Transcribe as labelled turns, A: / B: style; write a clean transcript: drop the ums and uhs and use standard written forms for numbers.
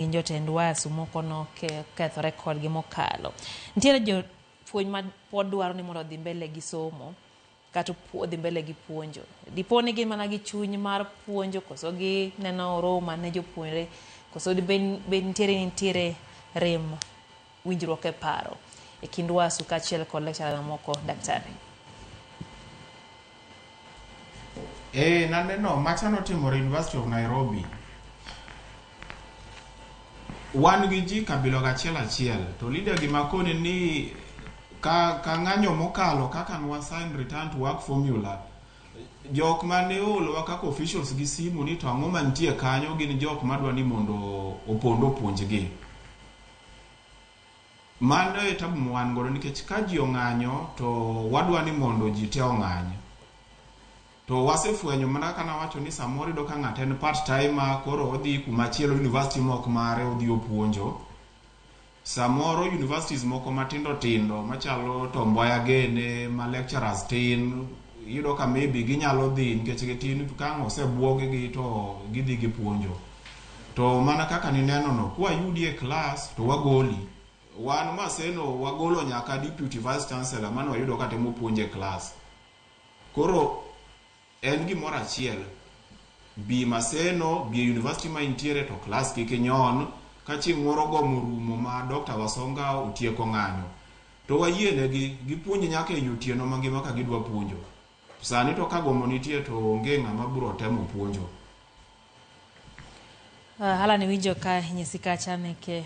A: Gin jotend UASU moko nokethore kodgi mokalo. Nitiere jopuonj ma pod dwaro ni mondo odhi mbele gi somo kata odhi mbele gi puonjo. Dipo ni gin mana gi chuny mar puonjo koso gineno oroma ne jopuonjre koso be nitiere rem winjruok e paro e kind UASU kaachiel kod lecturer mamoko daktari.
B: Eh, naneno macha notimore University of Nairobi. Wan gi ji kabila achiel achiel to leader gima koni ni ka ng'anyo mokalo kaka nwa sign return to work formula jok mane oolowa kaka officials gi simu ni to ang'o mantie kanyo gin jok madwa ni mondo opond opuonjgi. Mano e tabu ma wan godo nikech ka ji ong'anyo to wadwa ni mondo ji te ong'any. To wasefwenyo mana kaka nawacho ni samoro iyudo ka ng'ato en part timer koro odhi kuma chielo university mok mare odhi opuonjo. Samoro universities moko matindo tindo machalo Tom Mboya gene ma lecturers tin iyudo ka maybe ginyalo dhi nikech gitin ka ang' osebuog gi to gidhi gipuonjo. To mana kaka nineno no kwayudi e class to wagoli. Wan Maseno wagolo nyaka deputy vice chancellor mane wayudo ka temo puonjo e class. Koro en gimoro achiel bi Maseno bi e university ma intiere to class kik inyon ka chieng' moro gomo orumo ma Dr. Wasonga otieko ng'anyo to wayienegi gipuonj nyaka e otieno mangima ka gidwa puonjo. Sani to ka gomo nitie to onge ng'ama biro temo puonjo.
A: Alan iwinjo ka inyisi kacha ni ke